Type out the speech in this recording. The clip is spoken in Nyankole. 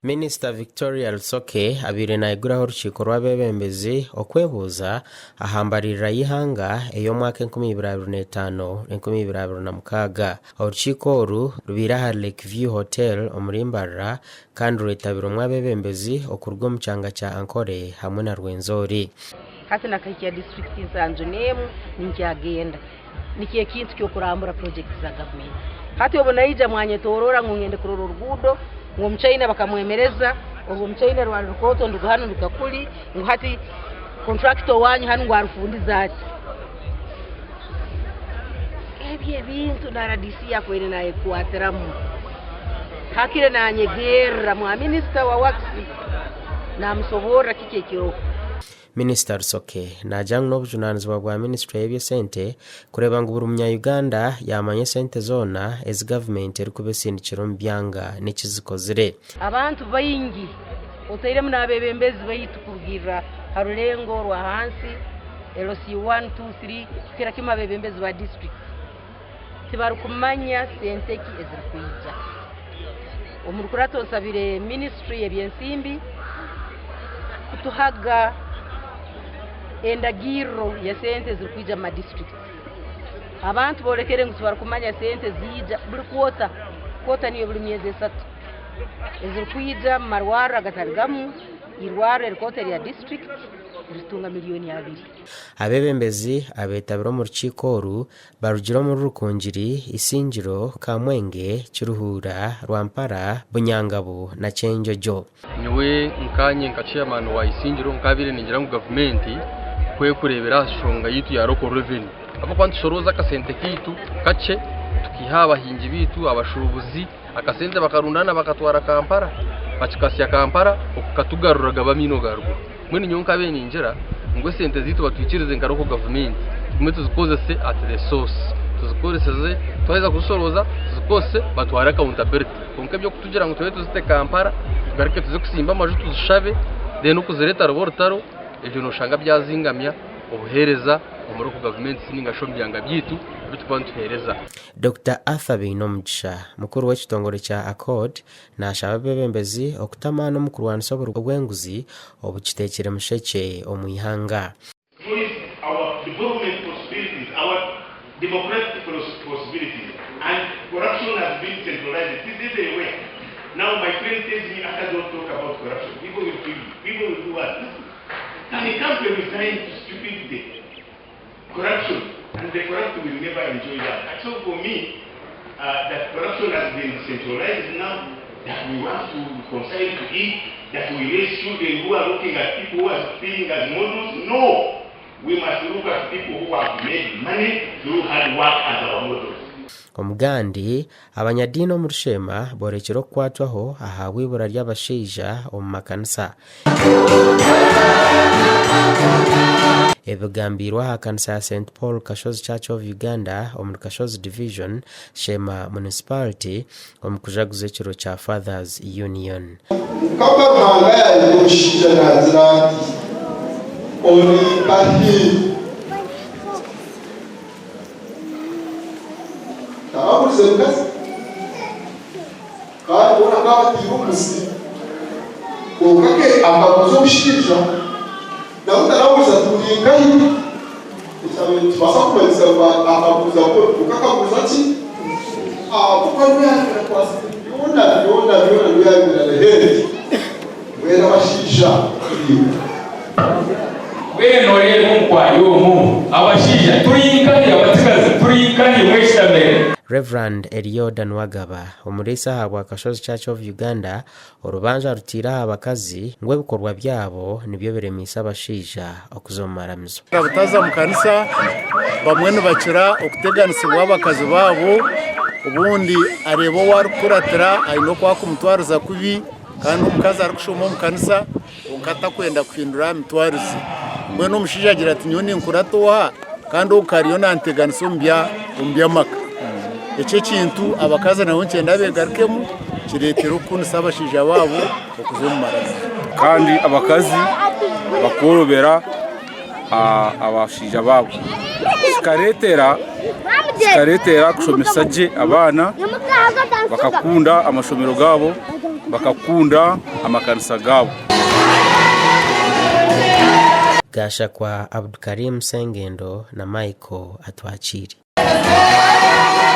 Minisita Victoria Rusoke abaire naiguraho orukiiko rw'abeebembezi okwebuuza aha mbaririra y'eihanga ey'omwaka 2025, 2026. Orukiiko oru rubaire ahari Lake View Hotel omuri Mbarara kandi rwetabirwemu abeebembezi okuruga omu kyanga kya Ankole hamwe na Rwenzori. Hati nakahikya disiturikiti nsanju n'emwe ninkyagenda. Nikyo ekintu ky'okurambura purojekiti za gavumenti. Hati obu naija mwanyetooroora ngu ngende kurora oruguudo, ngu omuchaina bakamwemereza, orwo omuchaina rwari rukooto nduga hanu nduga kuri, ngu hati kontrakita owaanyu hanu ngu arufundize ati. Ebyo ebintu na rdc yakwaire nayekwatiramu. Hakire nanyegerra mwa minisita wa works namusoborra kiki ekiroho. Minisita Rusoke naagira ngu n'obujunaanizibwa bwa minisiture y'eby'esente kureeba ngu buri munya-Uganda yaamanya esente zoona ezi gavumenti erikuba esindikire omu byanga n'eki zikozire. Abantu baingi otairemu n'abeebembezi baitu kurugiirira ha rurengo orwa hansi, LC one, two, three, kukira kimu abeebembezi ba disiturikiti tibarikumanya sente ki ezirikwija. Omu rukurato nsabire minisitule y'ebyensimbi kutuhaga endagirro ya sente ezirikwija omu madisiturikiti. Abantu boolekere ngu tibarikumanya sente eziija buri kwota, kwota niyo buri myezi esatu, ezirikwija omu marwarro agatari gamwe, eirwarro erikooto erya disiturikiti riritunga miliyooni abiri. Abeebembezi abeetabire omu rukiiko oru barugire omuri Rukungiri, Isingiro, Kamwenge, Kiruhura, Rwampara, Bunyangabu na Kyenjojo. Nyowe nkanye nka chairman wa Isingiro nkabaire ningira ngu gavumenti ku ekureebera aha nshonga yaitu ya local revenue ahabw'okuba nitushorooza akasente kaitu kakye tukiiha aha bahingi baitu, abashuubuzi, akasente bakarundaana bakatwara Kampala bakikasya Kampala okukatugarura gaba amaino ga ruguru. Mbwenu nyowe nkabaire ningira ngu esente zaitu batwikirize nka local gavumenti tugume tuzikozese at the source, tuzikoreseze twaheza kuzishorooza tuzikozese batware accountability kwonka eby'okutugira ngu tube tuzite Kampala tugaruke tuze kusimba amaju tuzishabe then okuzireeta rube orutaro ebyo noshanga byazingamya obuheereza omu local gavumenti ninga shi omu byanga byaitu ebi turikuba nituheereza. Dokita Arthur Bainomugisha, mukuru w'ekitongore kya Accord Naashaba abeebembezi okuta amaani omu kurwanisa oburi bw'enguzi obukiteekire mushekye omu ihanga. Corruption and the corrupt will never enjoy that so for me that corruption has been decentralized now that we want to reconcile to it that we raise children who are looking at people who are stealing as models no we must look at people who have made money through hard work as our models. Omugandi, Abanyadiini omuri Sheema boorekire okukwatwaho ahabw'eibura ry'abashaija omu makanisa. Ebi bigambiirwe aha kanisa ya St Paul Kashozi Church of Uganda omuri Kashozi Division, Sheema Municipality omu kujaguza ekiro kya Fathers Union. Mukama Ruhanga yaayeta omushaija naagira ati, Ori nkahi? Tarahurize mukazi, kandi boona bakaba bataire omu musiri. Kwonka ke akabuuza omushaija, nawe tarahurize ati, Ori nkahi? Ekyabaire nikibaasa kumanyisa ngu akabuuza kwonka akabuuza ki? Ahabw'okuba niwe yaabaire akwatsire byona byona byona niwe yaabaire ari head. Mbwenu abashaija turiiwe. Mbwenu oreebe omu kwaya omu, abashaija turi nkahi, abatsigazi turi nkahi mweshitamire? Rev. Elioda Nuwagaba, omuriisa ahabwa Kashozi Church of Uganda, orubanja arutaire aha bakazi ngu ebikorwa byabo nibyo biremiise abashaija okuza omu maramizo. Butaza mu kanisa bamwe nibakira okuteganisibwa abakazi baabo obundi areeba ou arikukuratira aine oku arikumutwariza kubi kandi omukazi arikushoma omu kanisa kwonka atakwenda kuhindura aha mitwarize. Mbwenu omushaija agira ati nyowe ninkurata oha kandi ogu kariyo nanteganisa omu by'amaka. Eki ekintu abakazi nabo nikyenda begarukemu kireetere okukunisa abashaija baabo okuza omu maramizo. Kandi abakazi bakoorobera abashaija baabo kikareetera kushomesa gye abaana bakakunda amashomero gaabo. Bakakunda amakanisa gaabo. Gashakwa Abdukarim Sengendo na Michael Atwakiire.